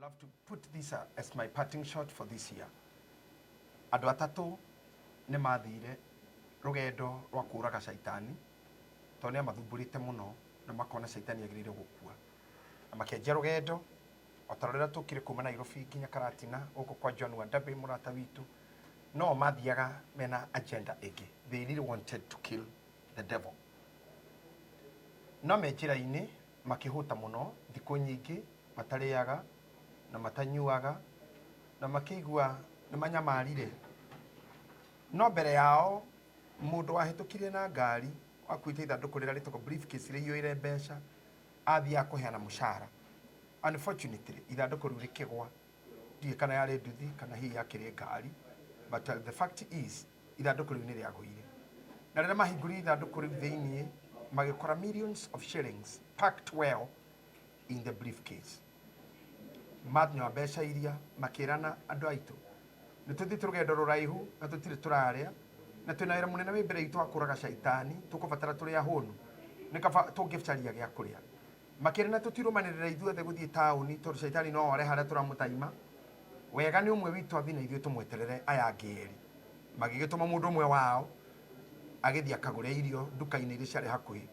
Love to put this as my parting shot for this year. Andũ atatũ nĩ mathire rũgendo rwa kũũraga caitani tondũ nĩ amathumbũrĩte mũno na makona caitani agĩrĩire gũkua. Na makĩanjia rũgendo o ta rũrĩa tũkire kuma Nairobi nginya Karatina gũkũ kwa John Wandambe mũrata witũ, no mathiaga mena agenda ĩngĩ. They really wanted to kill the devil. No me njĩra-inĩ makĩhũta mũno thikũ nyingĩ matarĩaga na matanyuaga na makĩigua nĩ manyamarire. No mbere yao mũndũ wahĩtũkire na ngari akuĩte ithandũkũ rĩrĩa rĩtagwo briefcase rĩiyũire mbeca athiaga kũheana mũcara. Unfortunately ithandũkũ rĩu rĩkĩgwa, ndiũĩ kana yarĩ nduthi kana hihi yakĩrĩ ngari, but the fact is ithandũkũ rĩu nĩ rĩagũire. Na rĩrĩa mahingũrire ithandũkũ rĩu thĩiniĩ magĩkora millions of shillings packed well in the briefcase. Manyua mbeca iria makĩrana, andũ aitũ nĩ tũthiĩte rũgendo rũraihu na tũtirĩ tũrarĩa na twĩna wĩra mũnene wĩ mbere itũ wa kũraga caitani, tũkũbatara tũrĩ ahũnu, nĩ kaba tũngĩcaria gĩa kũrĩa. Makĩrana tũtirũmanĩrĩra ithuothe gũthiĩ taũni tondũ caitani no ore harĩa tũramũtaima, wega nĩ ũmwe witũ athiĩ na ithuĩ tũmweterere aya angĩ erĩ. Magĩgĩtũma mũndũ ũmwe wao agĩthiĩ akagũre irio nduka-inĩ iria ciarĩ hakuhĩ,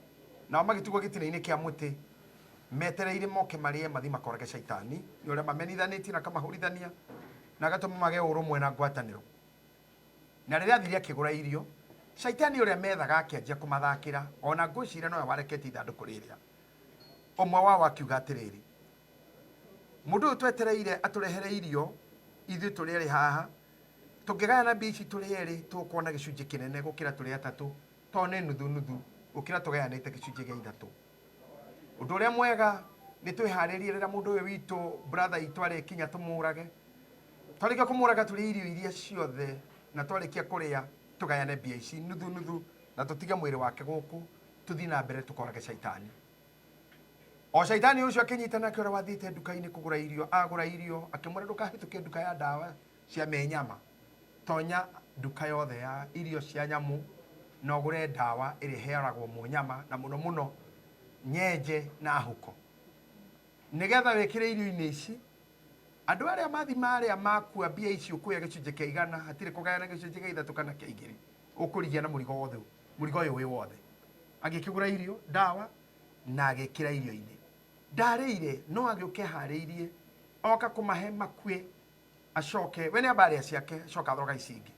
nao magĩtigwo gĩtina-inĩ kĩa mũtĩ metereire moke marĩe mathiĩ makorage caitani nĩ ũrĩa mamenithanĩtie na akamahũrithania na agatũma mage ũrũmwe na ngwatanĩro. Na rĩrĩa athire akĩgũra irio, caitani ũrĩa methaga akĩanjia kũmathakĩra, ona ngwĩciria nowe wareketie ithandũkũ rĩrĩa. Ũmwe wao akiuga atĩrĩrĩ, mũndũ ũyũ twetereire atũrehere irio ithuĩ tũrĩ erĩ haha, tũngĩgayana mbia ici tũrĩ erĩ tũkuona gĩcunjĩ kĩnene gũkĩra tũrĩ atatũ, tondũ nĩ nuthu nuthu gũkĩra tũgayanĩte gĩcunjĩ gĩa ithatũ. Ũndũ ũrĩa mwega nĩ twĩharĩrie rĩrĩa mũndũ ũyũ witũ brother itũ arĩkinya tũmũrage. Twarĩkia kũmũraga tũrĩe irio iria ciothe, na twarĩkia kũrĩa tũgayane mbia ici nuthu nuthu na tũtige mwĩrĩ wake gũkũ, tũthiĩ na mbere tũkorage caitani. O caitani ũcio akĩnyita nake ũrĩa wathiĩte nduka-inĩ kũgũra irio, agũra irio akĩmwĩra ndũkahĩtũke nduka ya ndawa cia menyama, tonya nduka yothe ya irio cia nyamũ na ũgũre ndawa ĩrĩa ĩhearagwo mũnyama na mũno mũno nyenje na huko, nĩgetha wĩkĩre irio-inĩ ici. Andũ arĩa mathi marĩa makua mbia ici ũkuoya gĩcunjĩ kĩa igana, hatirĩ kũgayana gĩcunjĩ gĩa ithatũ kana kĩa igĩrĩ, ũkũrigia na mũrigo wothe, mũrigo ũyũ wĩ wothe. Agĩkĩgũra irio, ndawa na agĩkĩra irio-inĩ. Ndarĩire no agĩũka eharĩirie, oka kũmahe makue acoke we nĩ amba arĩa ciake, acoka athoga ici ingĩ.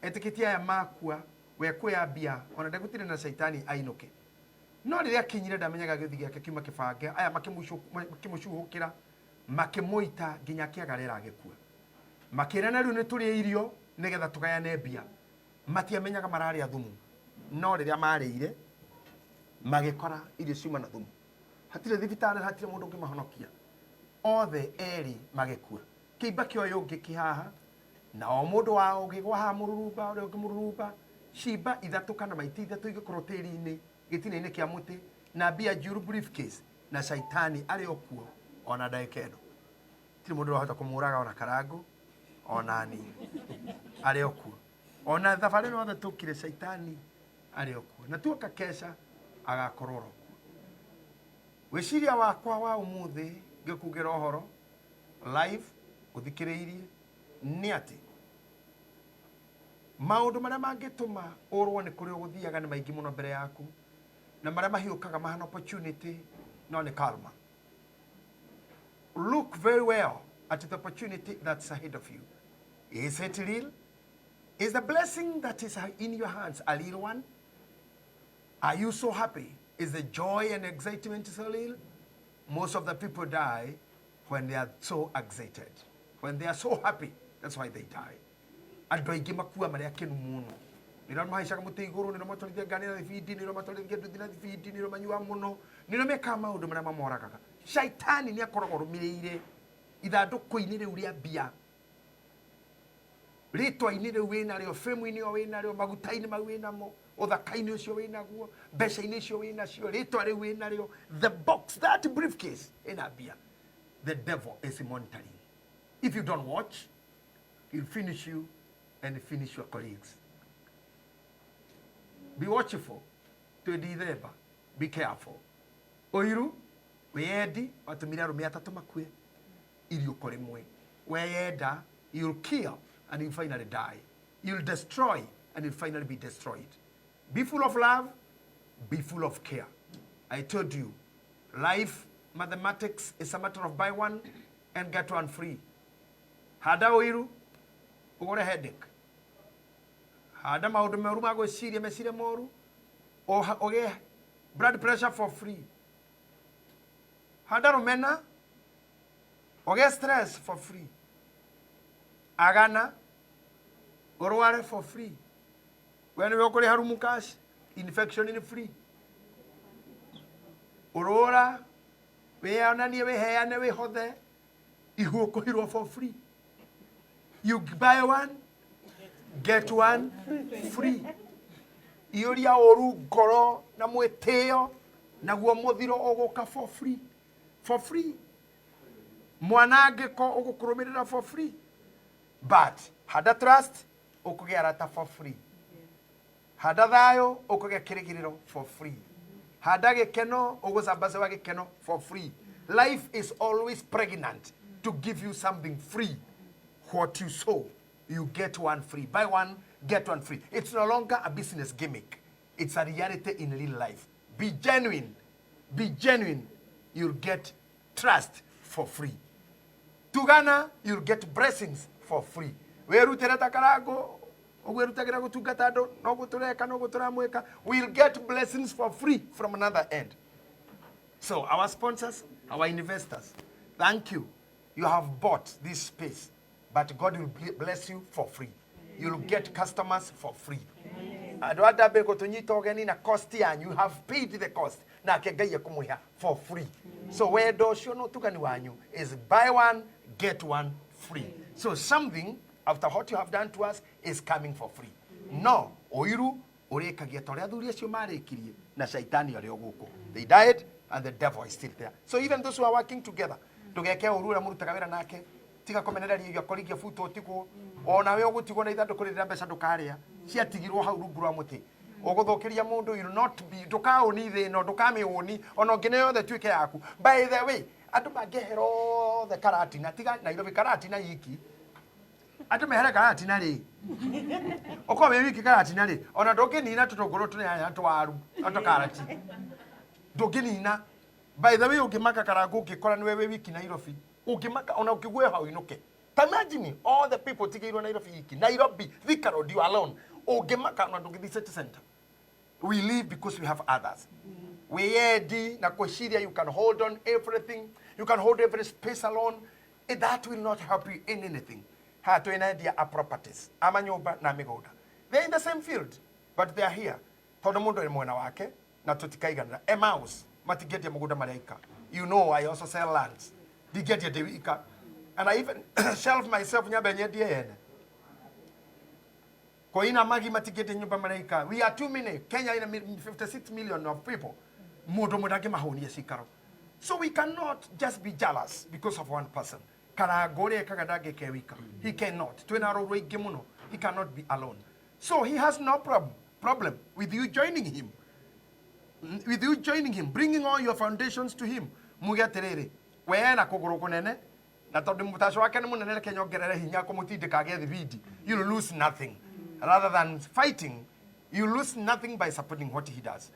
Etĩkĩtie aya makua we kuoya mbia ona ndegũtinda na caitani ainũke. No rĩrĩa akinyire ndamenyaga gĩũthi gĩake kiuma kĩbange, aya makĩmũcuhũkĩra makĩmũita nginya akĩaga rĩera agĩkua. Makĩrana rĩu nĩ tũrĩe irio nĩgetha tũgayane mbia. Matiamenyaga mararĩa thumu, no rĩrĩa marĩire magĩkora irio ciuma na thumu. Hatirĩ thibitarĩ, hatirĩ mũndũ ũngĩmahonokia, othe erĩ magĩkua. Kĩimba kĩa ũyũ ũngĩ kĩ haha, na o mũndũ wao ũngĩgwa haha mũrurumba, ũrĩa ũngĩ mũrurumba, cimba ithatũ kana maiti ithatũ igĩkorwo tĩri-inĩ gĩtina-inĩ kĩa mũtĩ, na mbia njuru briefcase, na caitani arĩ o kuo ona ndagĩka ĩno. Tirĩ mũndũ ũrahota kũmũraga ona karangũ ona niĩ, arĩ o kuo. Ona thabarĩ ĩno yothe tũkire caitani arĩ o kuo, na tuoka keca agakorwo oro kuo. Wĩciria wakwa wa ũmũthĩ ngĩkugĩra ũhoro live ũthikĩrĩirie nĩ atĩ maũndũ marĩa mangĩtũma ũrwo nĩ kũrĩa ũgũthiaga nĩ maingĩ mũno mbere yaku, na marĩa mahiũkaga mahana opportunity no nĩ karma. Look very well at the opportunity that's ahead of you. Is it real? Is the blessing that is in your hands a real one? Are you so happy? Is the joy and excitement so real? Most of the people die when they are so excited. When they are so happy, that's why they die. Andũ aingĩ makua marĩ akenu mũno. Nĩrĩo mahaicaga mũtĩ igũrũ, nĩrĩo matwarithia ngari na thibindi, nĩrĩo matwarithia nduthi na thibindi, nĩrĩo manyuaga mũno, nĩrĩo mekaga maũndũ marĩa mamoragaga. Shaitani nĩ akoragwo arũmĩrĩire ithandũkũ-inĩ rĩu rĩa mbia, rĩtwa-inĩ rĩu wĩnarĩo, fame-inĩ ĩyo wĩnarĩo, maguta-inĩ mau wĩnamo, ũthaka-inĩ ũcio wĩnaguo, mbeca-inĩ icio wĩnacio, rĩtwa rĩu wĩnarĩo, the box, that briefcase ĩna mbia. The devil is monitoring. If you don't watch, he'll finish you and finish your colleagues. Be watchful. Twĩ December. Be careful. Ũiru, wĩyendi, watũmire arũme atatũ makue. Iriũko rĩmwe. Weyenda, you'll kill and you'll finally die. You'll destroy and you'll finally be destroyed. Be full of love, be full of care. I told you, life mathematics is a matter of buy one and get one free. Handa ũiru, ũgũre headache. Handa maũndũ moru ma gwĩciria meciria moru, ũgĩe blood pressure for free. Handa rũmena, ũgĩe stress for free. Agana, ũrware for free. We nĩwe ũkũrĩha room cash, infection nĩ free. Ũrũra, wĩonanie, wĩheane, wĩhothe, ihu ũkũhirwo for free. You buy one, get one free. Iyũria ũru ngoro na mwĩtĩo, naguo mũthiro ũgũka for free. For free. Mwanangĩko ũgũkũrũmĩrĩra for free. But handa trust, ũkũgĩa arata for free. Handa thayũ, ũkũgĩa kĩrĩgĩrĩro for free. Handa gĩkeno, ũgũcambacewa gĩkeno for free. Life is always pregnant to give you something free. What you sow, you get one free. Buy one, get one free. It's no longer a business gimmick. It's a reality in real life. Be genuine. Be genuine. You'll get trust for free. Tugana, you'll get blessings for free. Wĩrutĩre ta Karango, ũgwĩrutagĩra gũtungata andũ, no gũtũreka, no gũtũramwĩka. We'll get blessings for free from another end. So our sponsors, our investors, thank you. You have bought this space, but God will bless you for free. You'll get customers for free. Andũ a Ndambĩ gũtũnyita ũgeni na cost yanyu, you have paid the cost, nake Ngai ekũmũhe for free. So wendo ũcio na ũtugani wanyu is buy one, get one free. So something after what you have done to us is coming for free. No, ũiru ũrĩkagia ta ũrĩa athuri acio marĩkirie na shaitani arĩ o gũkũ. They died and the devil is still there. So even those who are working together, ndũgeke ũru ũrĩa mũrutaga wĩra nake, tiga kũmenereria irio kũringia buto ũtigwo, onawe ũgũtigwo na ithandũkũ rĩrĩa mbeca ndũkarĩa, ciatigirwo hau rungu rwa mũtĩ. Ũgũthũkĩria mũndũ, you'll not be, ndũkaũni thĩ ĩno, ndũkamĩũni, ona ũngĩneo yothe ĩtuĩke yaku. By the way, andũ mangĩehera othe Karatina, tiga Nairobi, Karatina iki, andũ mehere Karatina rĩ, ũkorwo wĩ wiki Karatina rĩ, ona ndũngĩnina tũtũngũrũ tũrĩa twaru, na tũkarati, ndũngĩnina. By the way, ũngĩmaka Karango ũngĩkora nĩwe wĩ wiki Nairobi, ũngĩmaka ona ũngĩgwe hau inũke. Ta imagine all the people tigĩirwo Nairobi iki, Nairobi, Thika Road, you are alone. Ũngĩmaka ona ndũngĩthiĩ city center. We live because we have others. Wĩyendi na kwĩciria you can hold on everything, you can hold every space alone. That will not help you in anything. Ha twĩna endia a properties, a manyũmba na mĩgũnda. They're in the same field, but they are here. Tondũ mũndũ arĩ mwena wake na tũtikaiganĩra. Emmaus matingĩendia mũgũnda marĩ aika. You know I also sell lands. Ndingĩendia ndĩ wika. And I even shelf myself nyambe nyendie yene. Koina magi matingĩendia nyũmba marĩ aika. We are too many. Kenya ina 56 million of people. Mũndũ ũmwe ndangĩmahũnia cikaro. So we cannot just be jealous because of one person. Karango ũrĩa ekaga ndangĩke wika. He cannot. Twĩna arũrũ aingĩ mũno. He cannot be alone. So he has no problem with you joining him. With you joining him, bringing all your foundations to him. Muge atĩrĩrĩ, we ena kũgũrũ kũnene, na tondũ mũtaco wake nĩ mũnene reke nyongerere hinya kũmũtindĩka agĩe thibindi. You lose nothing. Rather than fighting, you lose nothing by supporting what he does.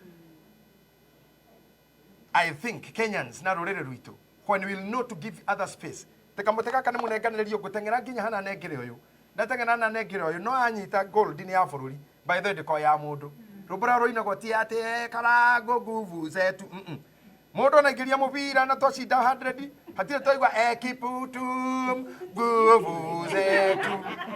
I think Kenyans na rũrĩrĩ rwitũ, when we know to give other space, te kamũtĩ gaka nĩ mũnenganĩrĩrio ngũteng'era nginya hana nengere ũyũ, ndateng'era na nengere ũyũ, no anyita gold nĩ ya bũrũri, by the way ndĩkoragwo ya mũndũ. Rwĩmbo rũrĩa rũinagwo ti atĩ Karango nguvu zetu. Mũndũ anaingĩria mũbira na twacinda 100, hatirĩ twaigua Kiptum nguvu zetu,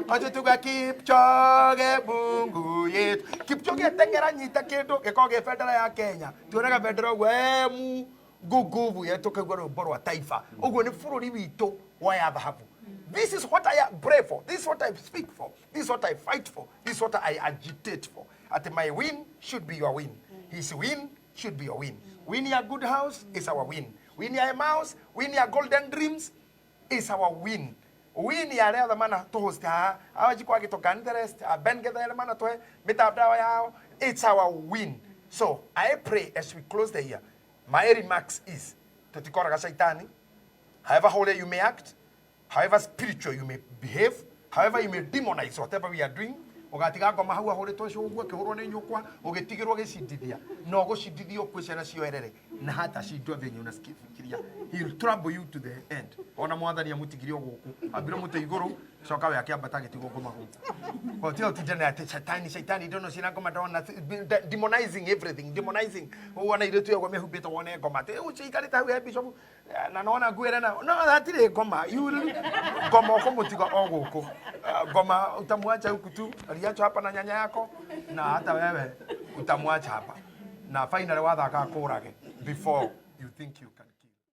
acio tuga Kipchoge Mungu yetu. Kipchoge ateng'era nyita kĩndũ gĩkoragwo gĩ bendera ya Kenya, tuonaga bendera ũguo Mungu nguvu yetu, tukaigua rwĩmbo rwa taifa ũguo nĩ bũrũri witũ woya thahabu. This is what I pray for. This is what I speak for. This is what I fight for. This is what I agitate for. At my win should be your win. His win should be your win. Win your good house is our win. Win your mouse, win your golden dreams is our win. Win ya arĩa othe mana tũhost haha, awanjikwa agĩtoka interest, a Ben Getha arĩa mana tũhe mĩtandao yao, it's our win. So I pray as we close the year, my remarks is, tũtikoraga shaitani, however holy you may act, However spiritual you may behave, however you may demonize whatever we are doing, ũgatiga ngoma hau ahũrĩtwo cũguo akĩhũrwo nĩ nyũkwa, ũgĩtigĩrwo gĩcindithia na ũgũcindithio kwĩ ciana cioerere na hata shindwa venye unasikifikiria. He will trouble you to the end. Ona Mwathani amũtigire o gũkũ, ambire mũtĩ igũrũ, coka we akĩambata agĩtigwo ngoma gũkũ. Kwa tiga ũtindane atĩ shaitani shaitani ndono ciĩna ngoma ndona demonizing everything, demonizing wona irĩtu ĩyo mĩhumbĩte wone ngoma atĩ ũcio ikarĩte hau he bishop na nona nguo ĩrĩa nayo no hatirĩ ngoma. You will ngoma ũkũmũtiga o gũkũ. Ngoma utamwacha huku tu, aliachwa hapa na nyanya yako, na hata wewe utamwacha hapa, na finally wathaka akũrage before you think you can.